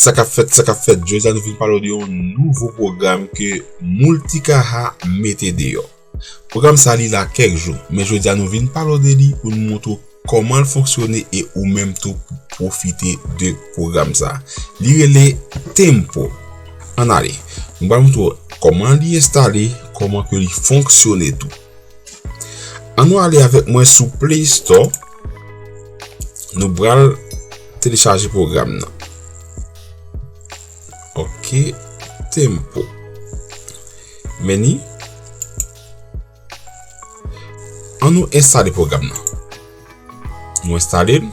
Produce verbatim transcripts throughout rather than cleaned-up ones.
Sa k ap fèt, sa k ap fèt. Jodi a nou vin pale w de yon nouvo pwogram ke Multicaja mete deyò. Pwogram sa li la kèk jou, men jodi a nou vin pale w de li pou nou montre w kòman l fonksyone e ou menm tou pwofite de pwogram sa. Li rele Tempo. Ann ale. Nou pral montre w kòman li enstale, kòman ke li fonksyone tou. Ann nou ale avèk mwen sou Play Store. Nou pral telechaje pwogram nan. Ok, Tempo. Men ni. Ann nou enstale pwogram nan. Nou enstale l.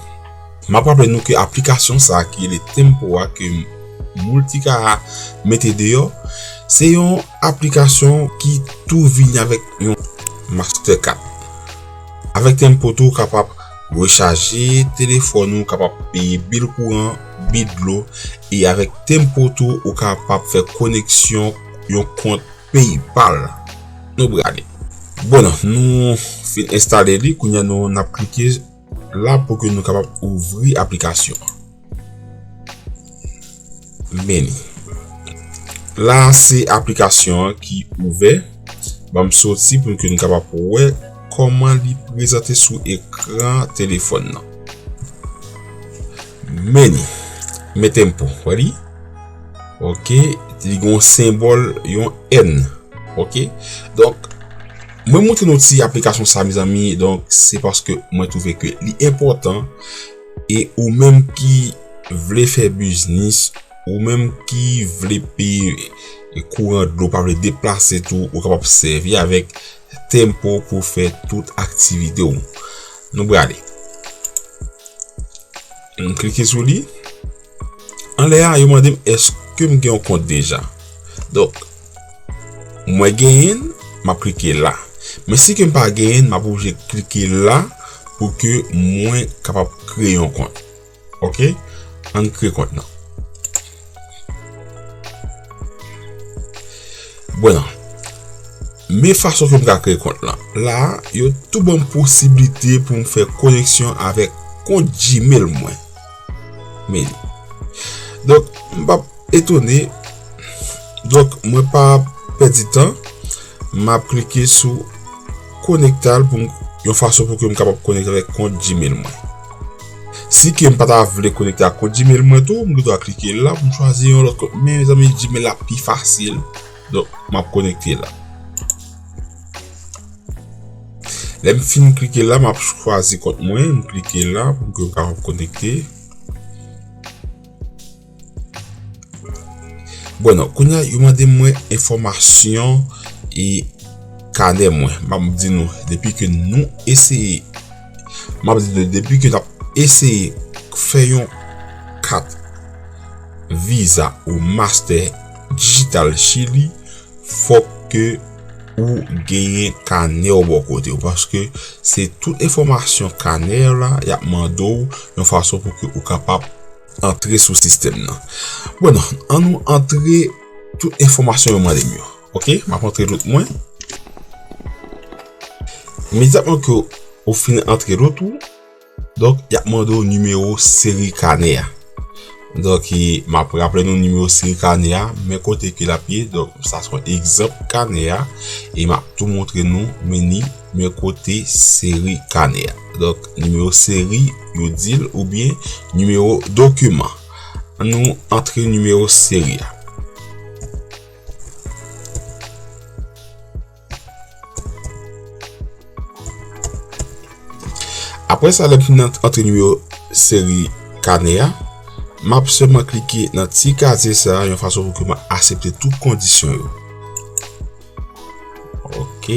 M ap raple nou ke aplikasyon sa a ki rele Tempo a ke Multicaja mete deyò, se yon aplikasyon ki tou vini avèk yon Mastercard. Avèk Tempo tou, ou kapab rechaje telefòn ou, ou kapab peye bil kouran, bil dlo, e avèk Tempo tou, ou kapab fè koneksyon yon kont PayPal. Nou prale. Bon, nou fin enstale li, kounye a nou n ap klike la pou ke nou kapab ouvri aplikasyon an. Men li. La, se aplikasyon an ki ouvè. Ban m soti pou ke nou kapab wè kòman li prezante sou ekran telefòn nan. Men li. Men Tempo. Wè li? Ok. Li gen yon senbòl, yon N. Ok. Donk, mwen montre nou ti aplikasyon sa, mezanmi. Donk, se paske mwen twouve ke li enpòtan. E ou menm ki vle fè biznis, ou menm ki vle peye kouran dlo, pa vle deplase tou, ou kapab sèvi avèk Tempo pou fè tout aktivite w. Nou prale. M klike sou li. Anlè a, yo mande m èske m gen yon kont deja. Donk, mwen genyen l, m ap klike la. Men si ke m pa genyen l, m ap oblije klike la pou ke mwen kapab kreye yon kont. Ok? Ann kreye kont nan. Bon, men fason ke m ka kreye kont lan. La, yo tou ban m posiblite pou m fè koneksyon avèk kont Gmail mwen. Men li. Donk, m p ap etone. Donk, mwen pa pèdi tan. M ap klike sou konekte l pou m, yon fason pou ke m kapab konekte avèk kont Gmail mwen. Si ke m pa ta vle konekte ak kont Gmail mwen tou, m gen dwa klike la pou m chwazi yon lòt kont. Men, mezanmi, Gmail la pi fasil. Donk, m ap konekte la. Lè m fin klike la, m ap chwazi kont mwen, m klike la pou ke m kapab konekte. Bon, non, kounye a, yo mande mwen enfòmasyon e kanè mwen. M ap di nou, depi ke nou eseye, m ap di nou, depi ke n ap eseye fè yon kat Visa ou Master Digital Chili, fòk ke ou genyen kanè w bò kote w, paske se tout enfòmasyon kanè w la, y ap mande w yon fason pou ke ou kapab antre sou sistèm nan. Bon, non, ann nou antre tout enfòmasyon yo mande m yo. Ok, m ap antre lout mwen. Imedyatman ke ou fin antre lout ou, donk, y ap mande w nimewo seri kanè a. Donk, e, m ap raple nou nimewo seri kanè a, men kote ke l ap ye. Donk, sa se yon egzanp kanè a. E m ap tou montre nou, men ni, men kote seri kanè a. Donk, nimewo seri, yo di l, oubyen nimewo dokiman. Ann nou antre nimewo seri a. Apre sa, lè m fin ant-, antre nimewo seri kanè a, m ap sèlman klike nan ti kazye sa a yon fason pou ke m aksepte tout kondisyon yo. Ok.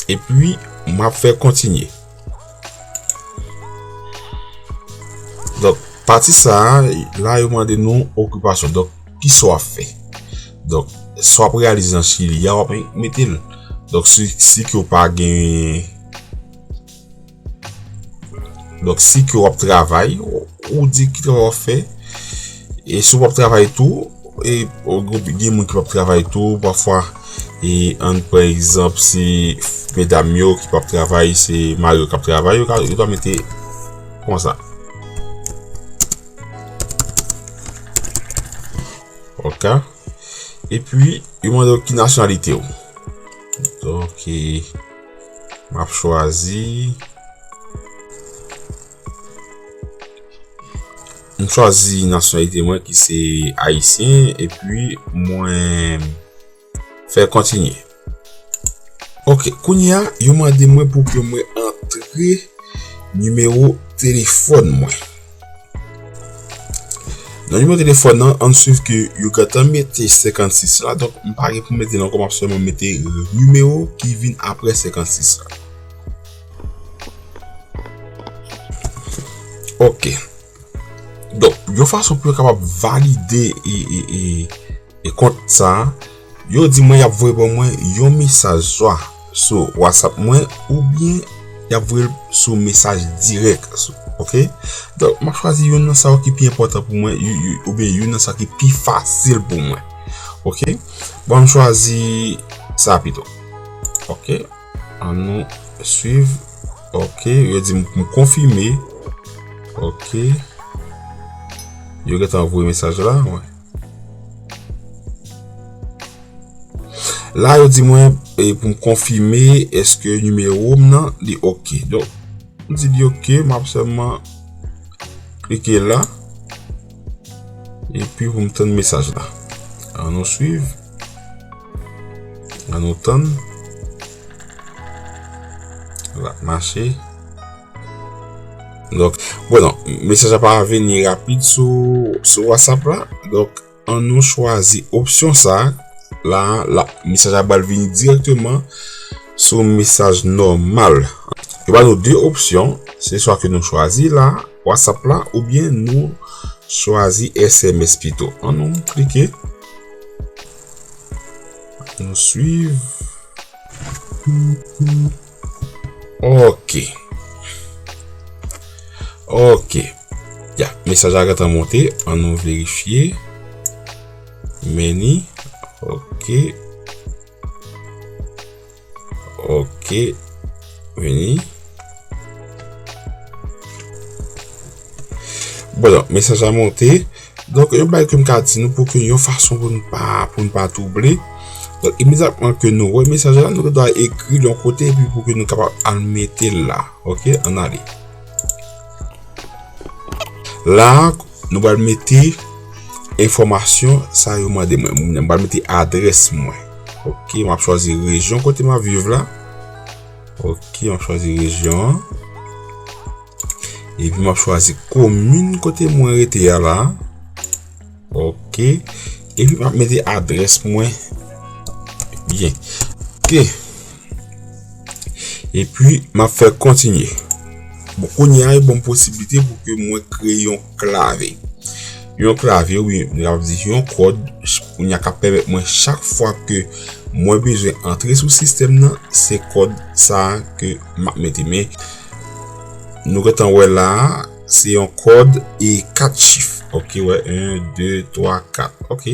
Epi, m ap fè kontinye. Donk, pati sa a, la yo mande nou okipasyon. Donk, kisa w ap fè? Donk, sa w ap reyalize nan Chili a, w ap mete l. Donk, si, si ke w pa gen, donk, si ke w ap travay, ou, ou di ki travay w ap fè. E si w p ap travay tou, E gen moun ki p ap travay tou pafwa. E ann pran egzanp, se medam yo ki p ap travay, se mari yo k ap travay, yo ka, yo ka mete konsa. Ok. Epi yo mande w ki nasyonalite w. Ok. M ap chwazi. M chwazi nasyonalite mwen ki se ayisyen, epi mwen fè kontinye. Ok, kounye a, yo mande mwen pou ke mwen antre nimewo telefòn mwen. Nan nimewo telefòn nan, ann swiv ke yo gentan mete senkannsis la, donk m pa gen pou mete l ankò, m ap sèlman mete nimewo ki vin apre senkannsis la. Ok. Donk, yon fason pou yo kapab valide e, e, e, e kont sa a, yo di mwen y ap voye ban mwen yon mesaj swa sou WhatsApp mwen oubyen y ap voye l sou mesaj dirèk. Ok? Donk, m ap chwazi youn nan sa yo ki pi enpòtan pou mwen, yo, yo, oubyen youn nan sa ki pi fasil pou mwen. Ok? Bon, m chwazi sa pito. Ok? Ann nou swiv. Ok, yo di m pou m konfime. Ok. Yo gentan voye mesaj la, wi. La, yo di mwen, e, pou m konfime, èske nimewo m nan, li ok. Donk, m di li ok, m ap sèlman klike la. Epi pou m tann mesaj la. Ann nou swiv. Ann nou tann. L ap mache. Donk, bon, non, mesaj la pa vini rapid sou, sou WhatsApp la. Donk, ann nou chwazi opsyon sa a. La, la, mesaj la pral vini dirèkteman sou mesaj nòmal. Yo ba nou de opsyon, se swa ke nou chwazi la, WhatsApp la, oubyen nou chwazi S M S pito. Ann nou klike. Nou swiv. Ok. Ok. Ya, mesaj la gentan monte. Ann nou verifye. Meni. Ok. Ok. Vini. Bon, donk, mesaj la monte. Donk, yon bagay ke m ka di nou pou ke yon fason pou n pa, pou n pa twouble. Donk, imedyatman ke nou wè mesaj la, nou gen dwa ekri l yon kote epi pou ke nou kapab al mete l la. Ok, ann ale. La, nou pral mete enfòmasyon sa yo mande mwen. M pral mete adrès mwen. Ok, m ap chwazi rejyon kote m ap viv la. Ok, m ap chwazi rejyon an. Epi m ap chwazi komin kote mwen rete a la. Ok. Epi m ap mete adrès mwen. Byen. Ok. Epi m ap fè kontinye. Bon, kounye a, yo ban m posiblite pou ke mwen kreye yon klave. Yon klave, wi, nou ap di yon kòd, kounye a k ap pèmèt mwen chak fwa ke mwen bezwen antre sou sistèm nan, se kòd sa a ke m ap mete. Men, nou gentan wè la a, se yon kòd e kat chif. Ok, wè, en, de, twa, kat. Ok.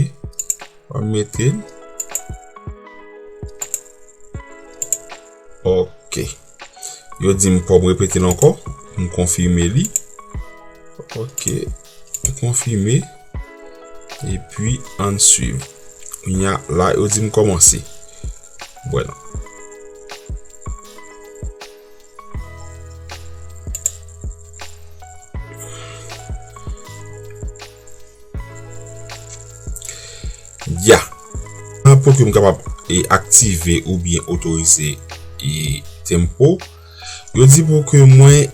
Mwen mete l. Ok. Yo di m pou m repete l ankò. M konfime li. Ok. M konfime. Epi, ann swiv. Kounye a, la, yo di m kòmanse. Bwè non. Ya. Pou ke m kapab, e, aktive oubyen otorize, e, tempo, yo di pou ke mwen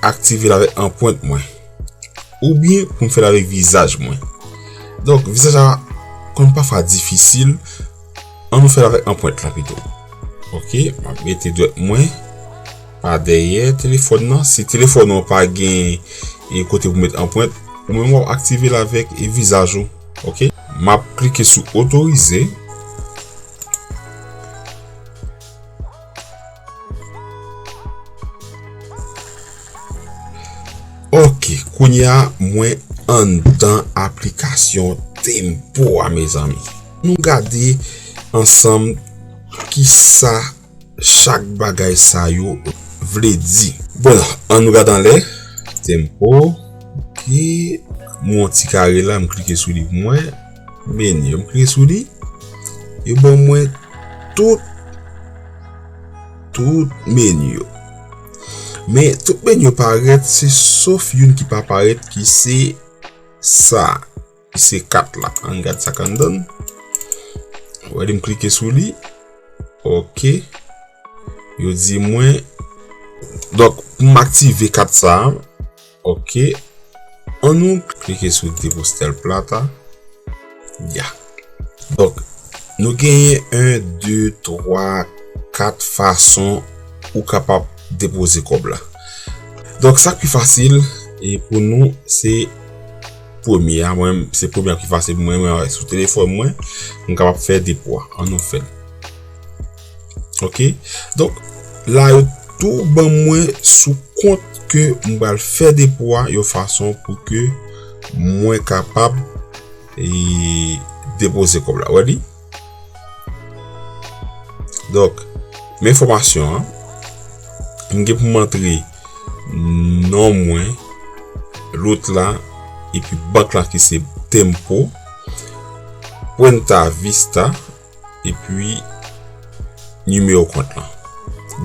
aktive l avèk anprent mwen. Oubyen pou m fè l avèk vizaj mwen. Donk, vizaj la konn pafwa difisil. Ann nou fè l avèk anprent la pito. Ok, m ap mete dwèt mwen pa dèyè telefòn nan. Si telefòn ou pa gen, e, kote pou met anprent, ou menm w ap aktive l avèk, e, vizaj ou. Ok, m ap klike sou otorize. Ok, kounye a, mwen anndan aplikasyon Tempo a, mezanmi. Nou gade ansanm kisa chak bagay sa yo vle di. Bon, ann nou gade anlè. Tempo. Ok. M wè yon ti kare la, m klike sou li pou mwen. Meni yo, m klike sou li. Yo ban mwen tout, tout meni yo. Men, tout meni yo parèt, se sof youn ki pa parèt, ki se sa. Ki se kat la. Ann gad sa k anndan l. Wè li, m klike sou li. Ok. Yo di mwen. Donk, pou m aktive kat sa a, ok. Ann nou klike sou depositè plata. Ya. Donk, nou genyen en, de, twa, kat fason ou kapab depoze kòb la. Donk, sa k pi fasil, e pou nou, se premye a. Mwen, se premye a ki fasil pou mwen. Mwen, sou telefòn mwen, m kapab fè depo a. Ann nou fè l. Ok? Donk, la, yo tou ban mwen sou kont ke m pral fè depo a yon fason pou ke mwen kapab, e, depoze kòb la. Wè li? Donk, men enfòmasyon an, m gen pou m antre non mwen, lot la, epi bank la ki se Tempo, Cuenta Vista, epi nimewo kont lan.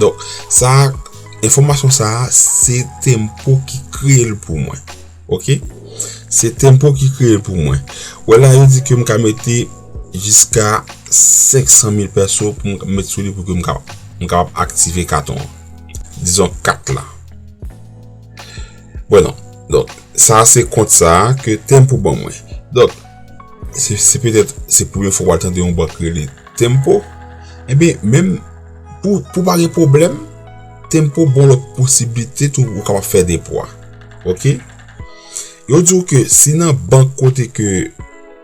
Donk, sa, enfòmasyon sa a, se Tempo ki kreye l pou mwen. Ok? Se Tempo ki kreye l pou mwen. Wè la, yo di ke m ka mete jiska senk san mil peso pou m met sou li pou ke m kapab, m kapab aktive katon an. Dizon kat la. Bon, non. Donk, sa se kont sa a ke Tempo ban mwen. Donk, se, se petèt, se premye fwa w al tande yon bank rele Tempo. Ebyen, menm pou, pou pa gen pwoblèm, Tempo bon lòt posiblite tou ou kapab fè depo a. Ok? Yo di w ke si nan bank kote ke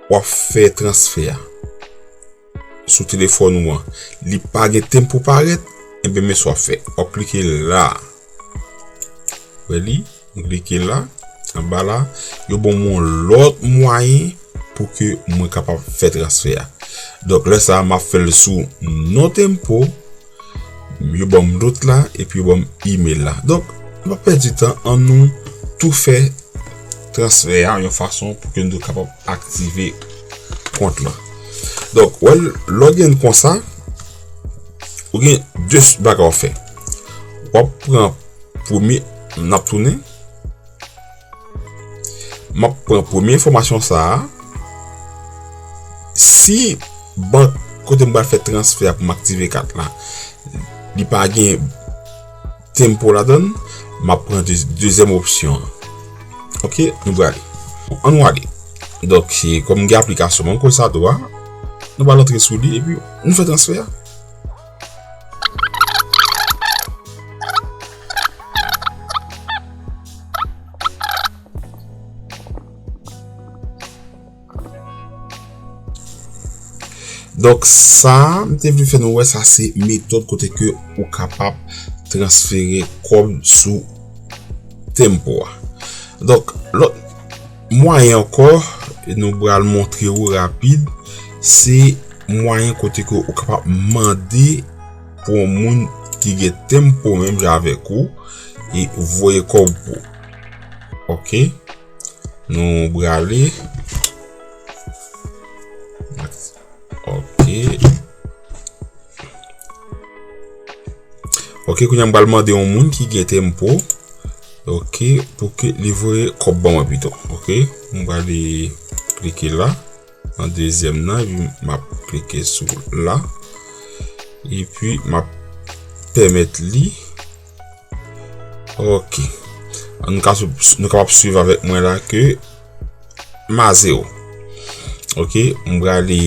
w ap fè transfè a sou telefòn ou an, li pa gen Tempo parèt, enben men sa w ap fè. W ap klike la. Wè li, m klike la, anba la, yo ban m yon lòt mwayen pou ke mwen kapab fè transfè a. Donk, lè sa a, m ap fè l sou non Tempo, yo ban m lot la, epi yo ban m email la. Donk, nou pa pèdi tan, ann nou tou fè transfè a yon fason pou ke nou kapab aktive kont lan. Donk, wè, lè w gen konsa, ou gen de bagay w ap fè. W ap pran premye, n ap tounen. M ap pran premye enfòmasyon sa a. Si bank kote m pral fè transfè a pou m aktive kat la, li pa gen Tempo ladan l, m ap pran de-, dezyèm opsyon an. Ok, nou prale. Ann nou ale. Donk, e, kòm m gen aplikasyon Banco Estado a, nou pral antre sou li epi nou fè transfè a. Donk, sa a, m te vle fè nou wè, sa se metòd kote ke ou kapab transfere kòb sou Tempo a. Donk, lòt mwayen ankò, nou pral montre ou rapid, se mwayen kote ke ou kapab mande pou yon moun ki gen Tempo menm jan avèk ou, e voye kòb pou ou. Ok? Nou prale. Ok. Ok, kounye a m pral mande yon moun ki gen Tempo. Ok, pou ke li voye kòb ban mwen pito. Ok, m prale klike la. Nan dezyèm nan, epi m ap klike sou la. Epi m ap pèmèt li. Ok. Nou ka sou-, nou kapab swiv avèk mwen la ke m a zewo. Ok, m prale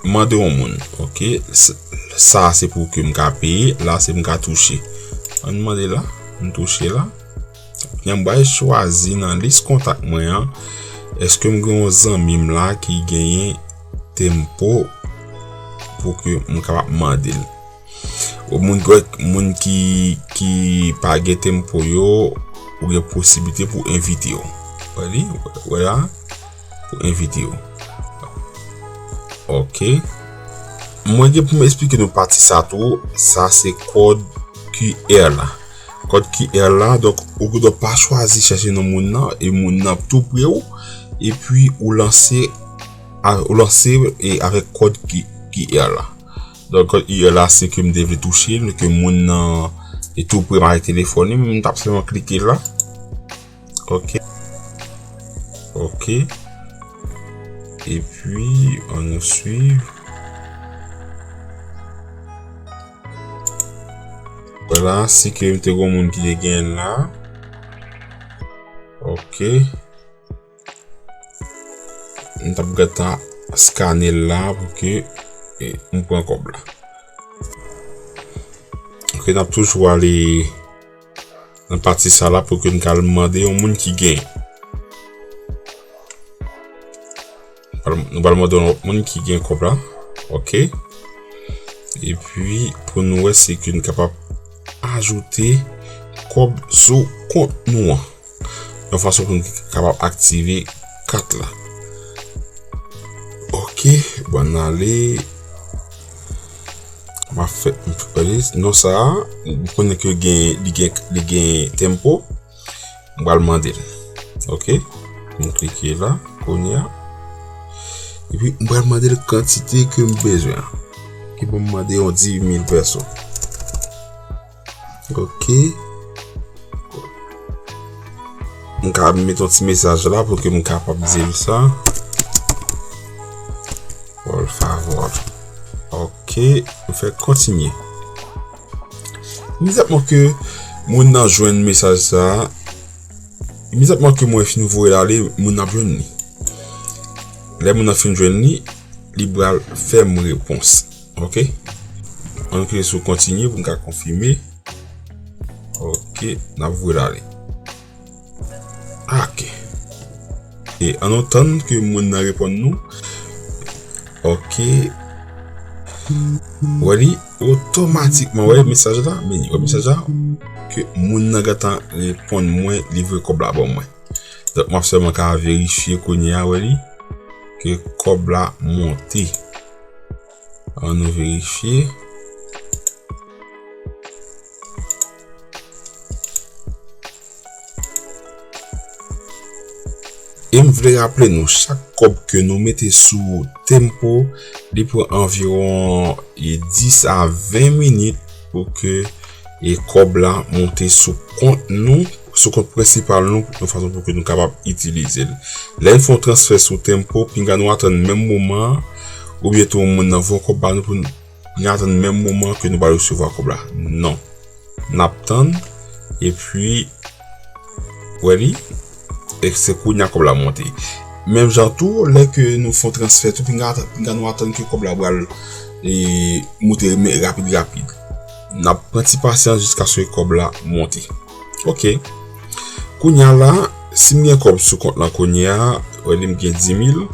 mande yon moun. Ok, s-, sa se pou ke m ka peye, la se m ka touche. Ann mande la, m touche la. Kounye a m pral chwazi nan lis kontak mwen an, èske m gen yon zanmi m la ki genyen Tempo pou ke m kapab mande l. Ou moun gwèk, moun ki, ki pa gen Tempo yo, ou gen posiblite pou envite yo. Wè li, wè la, pou envite yo. Ok. Mwen gen pou m eksplike nou pati sa tou. Sa se kòd Q R la. Kòd Q R la, donk, ou gen dwa pa chwazi chèche non moun nan, e moun nan tou pre w, epi ou lanse, a- ou lanse e avèk kòd Q- QR la. Donk, kòd QR la, se ke m te vle touche l, ke moun nan e tou pre m avèk telefòn li, m t ap sèlman klike la. Ok. Ok. Epi, ann nou swiv. Vwala, si ke m te gon moun ki te genyen l la. Ok. M t ap gentan skane l la pou ke, e, m pran kòb la. Ok, n ap toujou ale nan pati sa la pou ke n ka al mande yon moun ki gen. Nou pral mande yon lòt moun ki gen kòb la. Ok. Epi, pou nou wè si ke n kapab ajoute kòb sou kont nou an. Yon fason pou n kapab aktive kat la. Ok, bon, n ale. M ap fè, m fè non sa a. M konnen ke gen, li gen, li gen tempo. M pral mande l. Ok. M klike la, kounye a. Epi, m pral mande l kantite ke m bezwen an. Ki pou m mande yon dis mil pèso. Ok. M ka met yon ti mesaj la pou ke m kapab di l sa. Por favor. Ok. M fè kontinye. Imedyatman ke moun nan jwenn mesaj sa, imedyatman ke mwen fin voye l ale, moun nan ap jwenn li. Lè moun nan fin jwenn li, li pral fè m repons. Ok? Ann klike sou kontinye pou m ka konfime. Ok, n ap voye l ale. Ok. E ann nou tann ke moun nan reponn nou. Ok. Wè li otomatikman, wè mesaj la, men wè mesaj la, ke moun nan gentan reponn mwen, li voye kòb la ban mwen. Donk, m ap sèlman ka verifye kounye a, wè li, ke kòb la monte. Ann nou verifye. E m vle raple nou, chak kòb ke nou mete sou Tempo, li pran anviwon, e, dis a ven minit pou ke, e, kòb la monte sou kont nou, sou kont prensipal nou, yon fason pou ke nou kapab itilize l. Lè n fè yon transfè sou Tempo, pinga nou atann menm moman an, oubyen tou moun nan voye kòb ba nou pou n, n atann menm moman ke nou pral resevwa kòb la. Non. N ap tann, epi, wè li, e se kounye a kòb la monte. Menm jan tou, lè ke nou fè yon transfè tou, pinga, pinga nou atann ke kòb la pral, e, monte, men rapid, rapid. N ap pran ti pasyans jiskaske kòb la monte. Ok. Kounye a la, si m gen kòb sou kont lan kounye a, wè li m gen dis mil.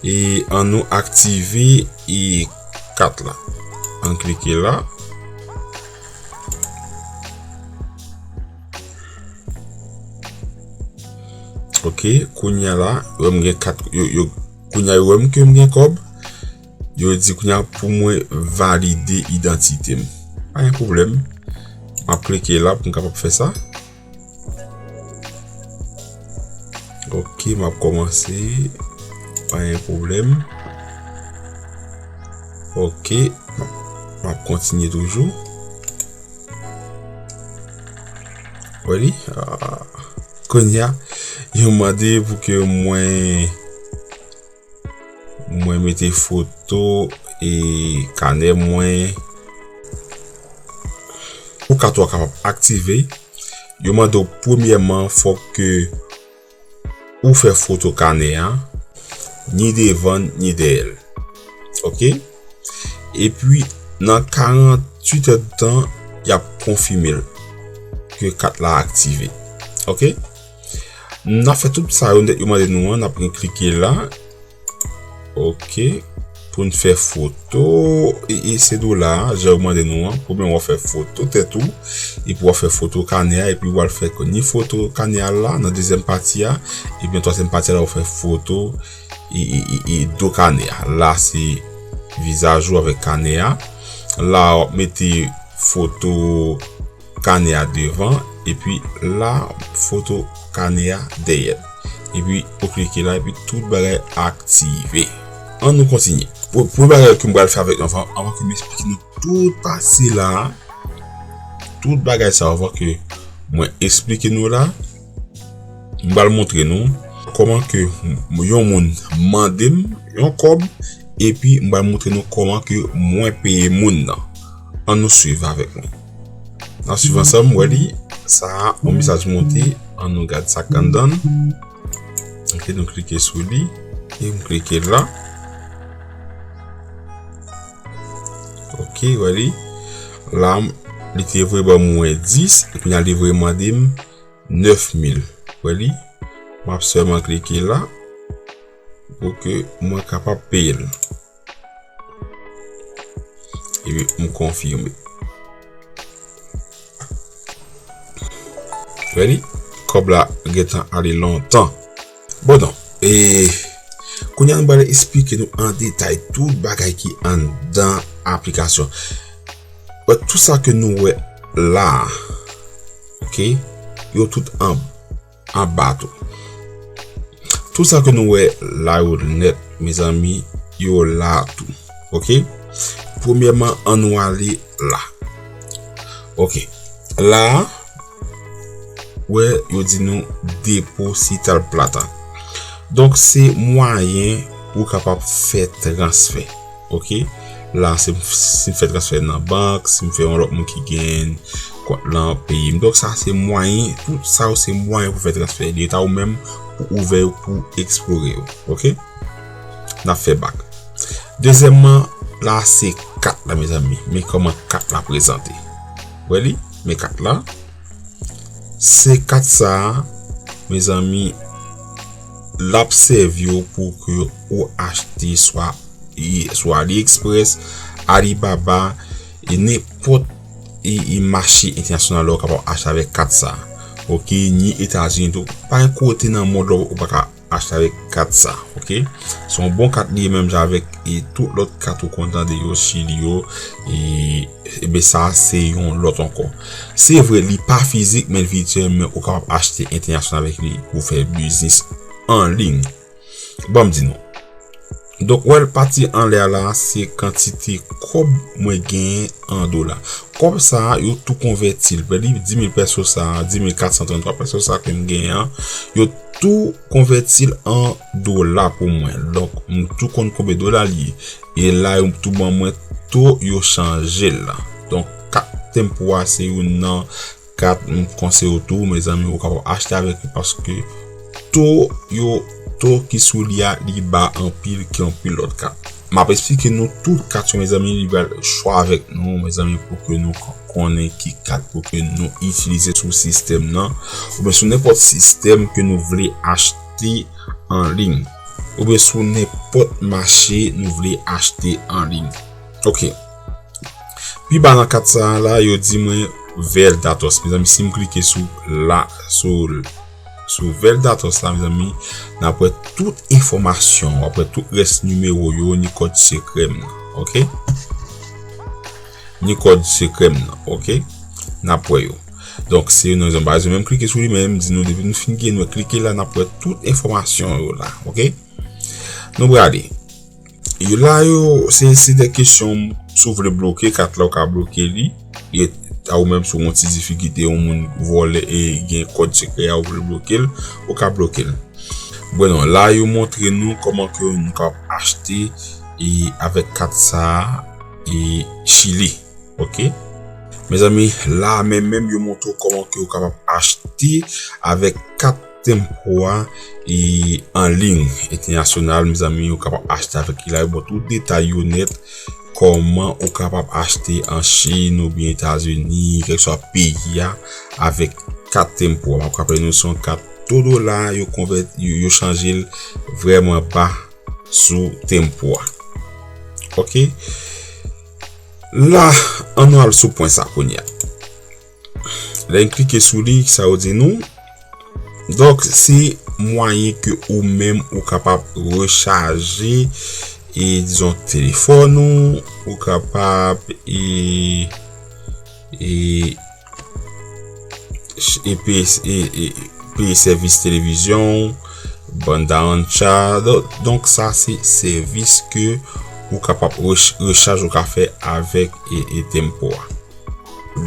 E ann nou aktive e kat la. Ann klike la. Ok, kounye a la, yo wè m gen kat, yo, yo, kounye a yo wè m ke m gen kòb. Yo di kounye a pou mwen valide idantite m. Pa gen pwoblèm. M ap klike la pou m kapab fè sa. Ok, m ap kòmanse. Pa gen pwoblèm. Ok, m ap kontinye toujou. Wè li? Ah. Kounye a, yo mande pou ke mwen, mwen mete foto e kanè mwen. Pou kat ou a kapab aktive, yo mande w premyèman fòk ke ou fè foto kanè a, ni devan, ni dèyè l. Ok? Epi, nan karannwit èdtan, y ap konfime l ke kat la aktive. Ok? N ap fè tout sa yo nèt yo mande nou an, n ap gen klike la. Ok. pou n fè foto e, e se dola a, jan yo mande nou an, pou mwen w ap fè foto tèt ou, epi w ap fè foto kanè a, epi w al fè ni foto kanè a la, nan dezyèm pati a, epi nan twazyèm pati a la, w fè foto e, e, e, e do kanè a. La, se vizaj ou avèk kanè a. La, w ap mete foto kanè a devan, epi la, foto kanè a dèyè. Epi ou klike la, epi tout bagay aktive. An nou kontinye. Pou, pou bagay ke m pral fè avèk nou, anvan, anvan ke m esplike nou tout pati la, tout bagay sa, anvan ke mwen esplike nou la, m pral montre nou kòman ke m, yon moun mande m yon kòb, epi m pral montre nou kòman ke mwen peye moun nan. An nou swiv avèk mwen. N ap swiv ansanm, wè li, sa a, yon mesaj monte, an nou gad sa k anndan l. Ok, nou klike sou li, e m klike la. Ok, wè li. La, li te voye ban mwen dis, epi la, li voye mande m nèf mil. Wè li, m ap sèlman klike la, pou ke mwen kapab peye l. Epi m konfime. Wè li, kòb la gentan ale lontan. Bon, non, e, kounye a nou pral esplike nou an detay tout bagay ki anndan aplikasyon. Wè, tout sa ke nou wè la a, ok, yo tout an anba tou. Tout sa ke nou wè la yo nèt, mezanmi, yo la tou. Ok? Premyèman, an nou ale la. Ok. La, wè, yo di nou depositar plata. Donk, se mwayen pou w kapab fè transfè. Ok? La, se, si m fè transfè nan bank, si m fè yon lòt moun ki gen kont lan peyi m. Donk, sa se mwayen, tout sa yo se mwayen pou fè transfè. Li ta ou menm pou ouvè yo, pou eksplore yo. Ok? N ap fè bak. Dezyèmman, la se kat la, mezanmi. Men kòman kat la prezante. Wè li? Men kat la. Se kat sa a, mezanmi, l ap sèvi w pou ke ou achte swa e, sou AliExpress, Alibaba, e nenpòt e, e mache entènasyonal la, ou kapab achte avèk kat sa. Ok, ni Etazini tou. Pa gen kote nan mond la ou pa ka achte avèk kat sa. Ok, se yon bon kat li ye menm jan avèk e tout lòt kat ou konn tande yo, Chili yo, e, e ben sa se yon lòt ankò. Se vre, li pa fizik, men l vityèl, men ou kapab achte entènasyonal avèk li pou fè biznis an liy. Ban m di nou. Donk, wè l pati anlè a la, se kantite kòb mwen genyen an dola. Kòb sa a, yo tou konvèti l. Wè li, dis mil pèso sa a, dis mil kat san tranntwa pèso sa a ke m genyen an, yo tou konvèti l an dola pou mwen. Donk, m tou konn konbyen dola li ye. E la, yo tou ban mwen to yo chanje l la. Donk, kat Tempo a se youn nan kat m konseye w tou, mezanmi, ou kapab achte avèk li paske to yo, to ki sou li a, li ba anpil ke anpil lòt kat. M ap esplike nou tout kat yo, mezanmi, li pral chwa avèk nou, mezanmi, pou ke nou k-, konnen ki kat pou ke nou itilize sou sistèm nan, oubyen sou nenpòt sistèm ke nou vle achte an liy, oubyen sou nenpòt mache nou vle achte an liy. Ok. Pi ba nan kat sa a la, yo di mwen Ver Datos. Mezanmi, si m klike sou la, sou, sou Ver Datos la, mezanmi, n ap wè tout enfòmasyon, w ap wè tout rès nimewo yo, ni kòd sekrè m nan. Ok? Ni kòd sekrè m nan. Ok? N ap wè yo. Donk, se yon rezon baz, yo menm klike sou li, men m di nou, depi nou fin gen, nou klike la, n ap wè tout enfòmasyon yo la. Ok? Nou prale. Yo la yo, se, se de kesyon, si w vle bloke kat la, ou ka bloke li. E a ou menm, si w gen yon ti difikilte, yon moun vòlè e gen kòd sekrè a, ou vle bloke l, ou ka bloke l. Bon, non, la yo montre nou kòman ke nou ka achte e avèk kat sa a e Chili. Ok? Mezanmi, la menm, menm yo montre w kòman ke ou kapab achte avèk kat Tempo a e an liy entènasyonal, mezanmi, ou kapab achte avèk li la. Yo ba w tout detay yo nèt, kòman ou kapab achte an Chin oubyen Etazini, kèlkeswa peyi a, avèk kat Tempo a. M ap raple nou, se yon kat to dola, yo konvèt-, yo, yo chanje l vrèman ba sou Tempo a. Ok. La, ann al sou pwen sa kounye a. Lè n klike sou li, sa yo di nou. Donk, se mwayen ke ou menm ou kapab rechaje, e, dizon, telefòn ou, ou kapab, e, e, e peye, e, e, peye sèvis televizyon, banda ancha. Don-, donk, sa se sèvis ke ou kapab rech-, rechaj ou ka fè avèk, e, e Tempo a.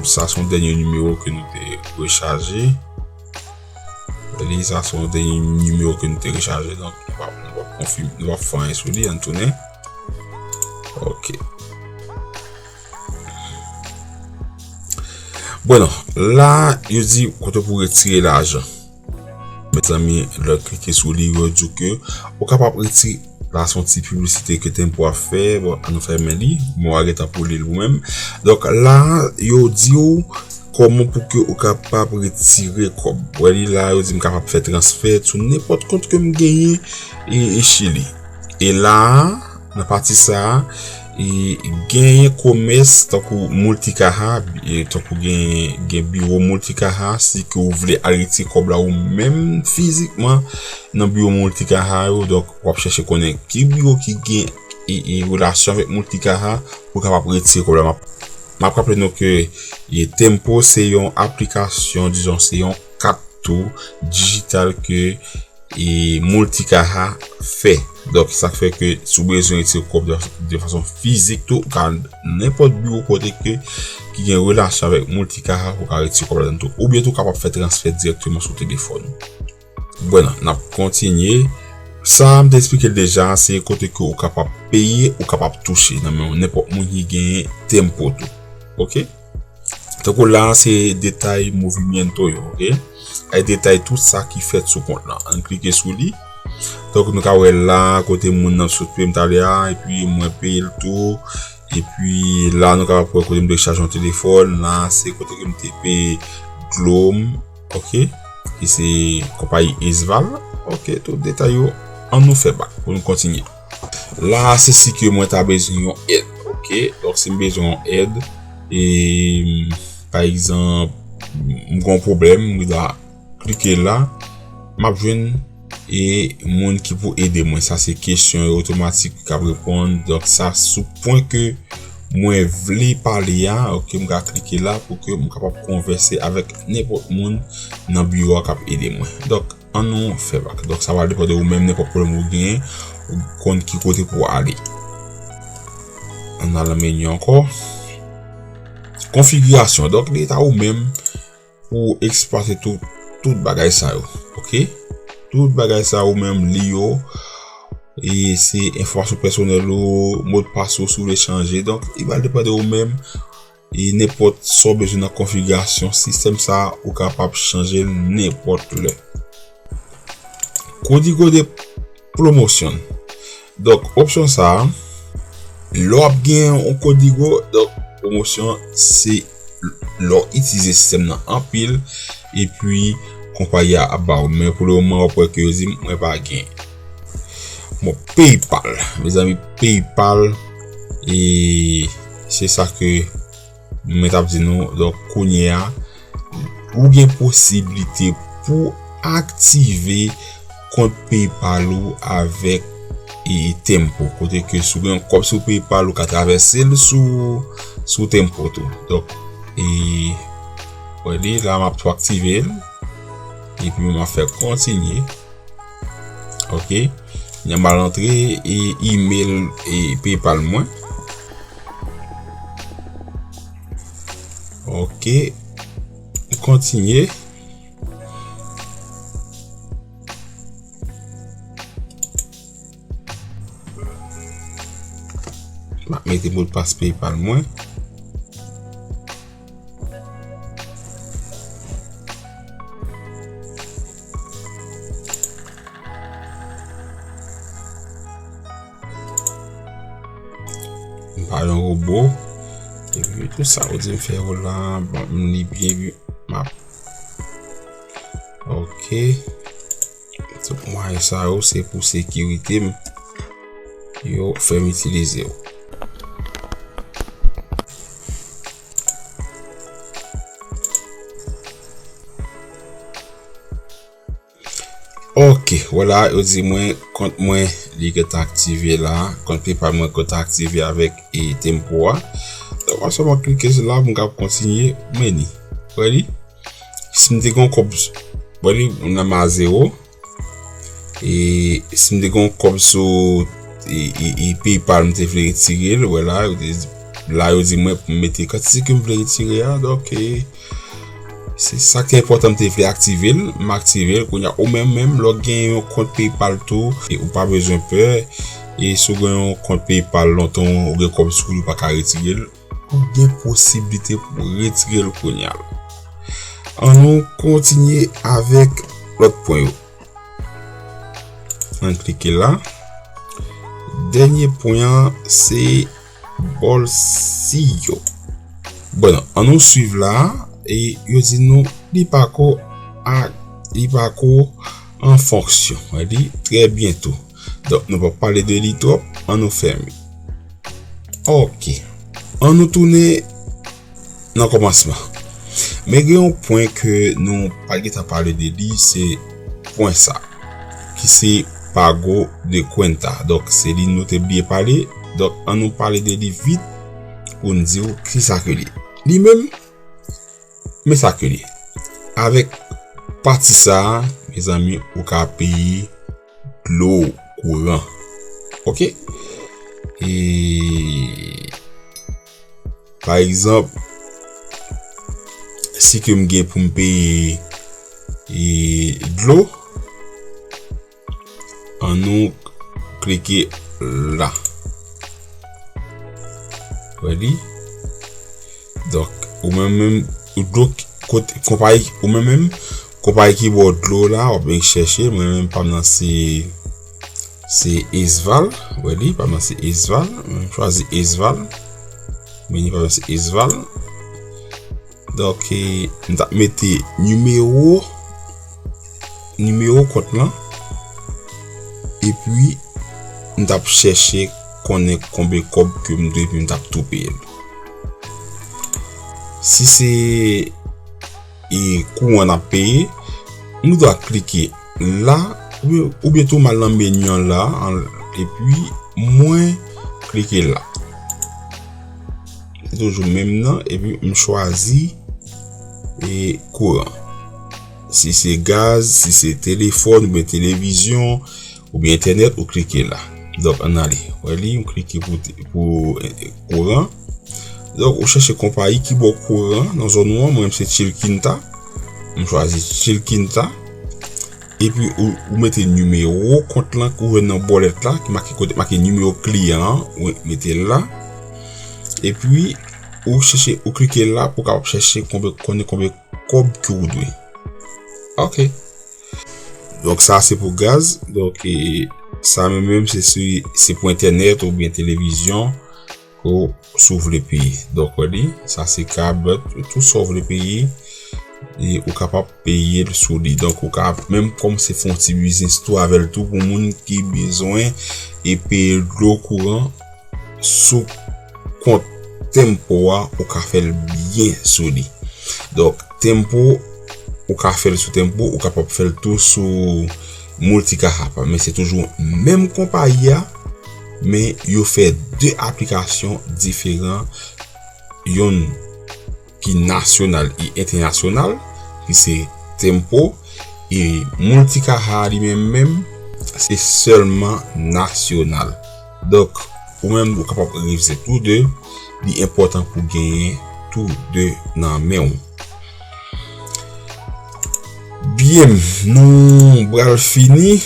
Sa se yon dènye nimewo ke nou te rechaje. Li, sa se yon dènye nimewo ke nou te rechaje. Donk, nou p ap, nou p ap konfim-, nou p ap fè anyen sou li, ann tounen. Ok. Bon, la, yo di kote pou retire lajan. Mezanmi, lè w klike sou li, yo di w ke ou kapab retire, la se yon ti piblisite ke Tempo ap fè. Bon, ann nou fèmen li. Mwen, w a gentan pou li l ou menm. Donk, la, yo di w kòman pou ke ou kapab retire kòb. Wè li la, yo di m kapab fè transfè sou nenpòt kont ke m genyen e, e Chili. E la, nan pati sa a, e genyen komès tankou Multicaja, e tankou gen, gen biwo Multicaja, si ke ou vle al retire kòb la ou menm fizikman nan biwo Multicaja yo, donk w ap chèche konnen ki biwo ki gen e, e relasyon avèk Multicaja pou kapab retire kòb la. M ap, m ap raple nou ke, e, Tempo se yon aplikasyon, dizon, se yon kat tou dijital ke e Multicaja fè. Donk, sa k fè ke si w bezwen retire kòb de, de fason fizik tou, ou ka al nenpòt biwo kote ke, ki gen relasyon avèk Multicaja, ou ka retire kòb ladan tou. Oubyen tou, ou kapab fè transfè dirèkteman sou telefòn ou. Bon, n ap kontinye. Sa, m te eksplike l deja, se kote ke ou kapab peye, ou kapab touche nan men nenpòt moun ki genyen Tempo tou. Ok? Tankou la, se detay movimiento yo, ok? Ay detay tout sa ki fèt sou kont lan. Ann klike sou li. Donk, nou ka wè la, kote moun nan sot peye m talè a, epi mwen peye l tou. Epi la, nou ka wè kote m te chaje yon telefòn. La, se kote ke m te peye Glo m, ok? Ki se konpayi Esval. Ok, tout detay yo, ann nou fè bak pou nou kontinye. La, se si ke mwen ta bezwen yon èd, ok? Donk, si m bezwen yon èd, e, pa egzanp, m gen yon pwoblèm, m ta klike la, m ap jwenn, e, moun ki pou ede mwen. Sa se kesyon otomatik k ap reponn. Donk, sa sou pwen ke mwen vle pale a, ok, m ka klike la pou ke m kapab konvèse avèk nenpòt moun nan biwo a k ap ede mwen. Donk, ann nou fè bak. Donk, sa va depann de ou menm, nenpòt pwoblèm ou genyen, ou konn ki kote pou w ale. Ann al nan meni ankò. Konfigirasyon. Donk, li ta ou menm pou eksplwate tout, tout bagay sa yo. Ok? Tout bagay sa yo ou menm li yo. E se enfòmasyon pèsonèl ou, modpas ou si w vle chanje. Donk, li va depann de ou menm. E nenpòt sa w bezwen nan konfigirasyon sistèm sa a, ou kapab chanje l nenpòt lè. Código de promoción. Donk, opsyon sa a, lè w ap gen yon kódigo, donk, pwomosyon, se lè w itilize sistèm nan anpil, epi konpayi a ap ba w. Men pou le moman, w ap wè ke yo di m, mwen pa gen. Bon, PayPal. Mezanmi, PayPal, e se sa ke mwen t ap di nou, donk, kounye a, ou gen posiblite pou aktive kont PayPal ou avèk, e, Tempo. Kote ke si w gen yon kòb sou PayPal, ou ka travèse l sou, sou Tempo tou. Donk, e, wè li, la m ap tou aktive l. Epi m ap fè kontinye. Ok. Kounye a m al antre e email e PayPal mwen. Ok. Kontinye. M ap mete modpas PayPal mwen. M pa yon wobo. Epi tout sa ou di m fè yo la, bon, m li byen, m ap. Ok. Tout mwayen sa yo, se pou sekirite m. Yo fè m itilize yo. Vwala, yo di mwen kont mwen li gentan aktive la, kont PayPal mwen gentan aktive avèk e Tempo a. Donk, mwen sèlman klike sou la pou m kab kontinye meni. Wè li? Si m te gen yon kòb, wè li, m nan ma zewo. E si m te gen yon kòb sou e, e, e PayPal, m te vle retire l, wè la, yo te, la yo di mwen pou m mete kantite ke m vle retire a, donk e, se sa ki enpòtan, m te vle aktive l, m aktive l, kounye a, ou menm menm, lè w gen yon kont PayPal tou, e ou pa bezwen pè, e si w gen yon kont PayPal lontan, ou gen kòb sou li, ou pa ka retire l, ou gen posiblite pou retire l kounye a. Ann nou kontinye avèk lòt pwen yo. Ann klike la. Dènye pwen an, se Bolsillo. Bon, ann nou swiv la, e yo di nou li pako a, li pako an fonksyon. Li trè byento. Donk, nou p ap pale de li twòp, ann nou fèmen. Ok. Ann nou tounen nan kòmansman. Men gen yon pwen ke nou pa t gentan pale de li, se pwen sa, ki se Pago de Cuenta. Donk, se li nou te bliye pale. Donk, ann nou pale de li vit pou n di w kisa ke li ye. Li menm, men sa ke li ye. Avèk pati sa a, mezanmi, ou ka peye dlo, kouran. Ok? E, pa egzanp, si ke m gen pou m peye, e, dlo, ann nou klike la. Wè li? Donk, ou menm menm, ou dlo kote, konpayi, ou menm menm, konpayi ki ba w dlo la, w ap vin chèche, mwen menm pa m nan se, se Esval, wè li, pa m nan se Esval, mwen menm chwazi Esval, mwen menm pa m nan se Esval. Donk, e, m t ap mete nimewo, nimewo kont lan, epi m t ap chèche konnen konbyen kòb ke m dwe, epi m t ap tou peye l. Si se, e, kouran n ap peye, nou dwa klike la, oubyen, oubyen tou m al nan meni an la, an, epi mwen klike la. Se toujou menm nan, epi m chwazi, e, kouran. Si se gaz, si se telefòn, oubyen televizyon, oubyen entènèt, ou klike la. Donk, ann ale. Wè li, ou klike pou, pou, e, kouran. Donk, ou chèche konpayi ki ba w kouran nan zòn ou an. Mwen, se Chilquinta. M chwazi Chilquinta. Epi, ou, ou mete nimewo kont lan ke w jwenn nan bòlèt la, ki make kote, make nimewo kliyan an, ou mete l la. Epi, ou chèche, ou klike la pou w kapab chèche konbyen, konnen konbyen kòb ke w dwe. Ok. Donk, sa se pou gaz. Donk, e, sa menm, menm, se si, se pou entènèt oubyen televizyon ke w, si w vle peye. Donk, wè li, sa se kabèt, tou sa w vle peye, e ou kapab peye l sou li. Donk, ou ka menm kòmanse fè yon ti biznis tou avè l tou pou moun ki bezwen e peye dlo, kouran sou kont Tempo a, ou ka fè l byen sou li. Donk, Tempo, ou ka fè l sou Tempo, ou kapab fè l tou sou Multicaja, men se toujou menm konpayi a, men yo fè de aplikasyon diferan, youn ki nasyonal e entènasyonal, ki se Tempo, e Multicaja li menm menm, se sèlman nasyonal. Donk, ou menm, ou kapab revize tou de, li enpòtan pou genyen tou de nan men w. Byen, nou pral fini.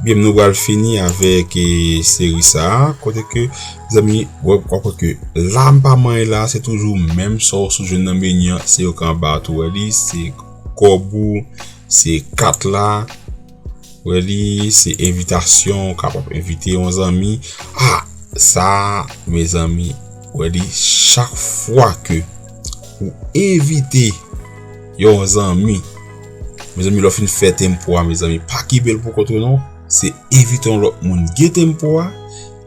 Byen, nou pral fini avèk, e, seri sa a, kote ke, zanmi, w ap wè ke la m pa manyen la, se toujou menm sa w sou jwenn nan meni an, se yo k anba a tou, wè li, se kòb ou, se kat la, wè li, se envitasyon, ou kapab envite yon zanmi. A, sa, mezanmi, wè li, chak fwa ke ou envite yon zanmi, mezanmi, lè w fin fè Tempo a, mezanmi, pa kenbe l pou kont ou non. Se envite yon lòt moun gen Tempo a,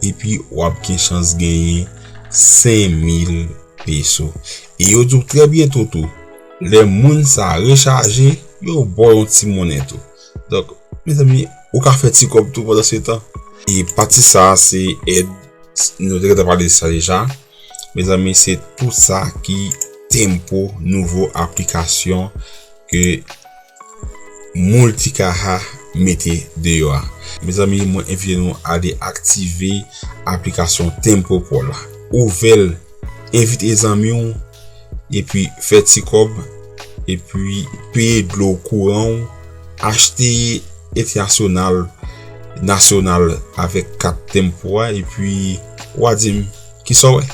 epi w ap gen chans genyen senk mil peso. E yo di w trè byento tou, lè moun sa rechaje, yo ba w yon ti monnen tou. Donk, Mezanmi, ou ka fè ti kòb tou pandan se tan. E pati sa a se èd, nou te gentan pale de sa deja. Mezanmi, se tout sa ki Tempo, nouvo aplikasyon ke Multicaja mete deyò a. Mezanmi, mwen envite nou ale aktive aplikasyon Tempo Pro la. Ouvè l, envite zanmi w, epi fè ti kòb, epi peye dlo, kouran w, achte entènasyonal, nasyonal avèk kat Tempo a, epi w a di m kisa w wè.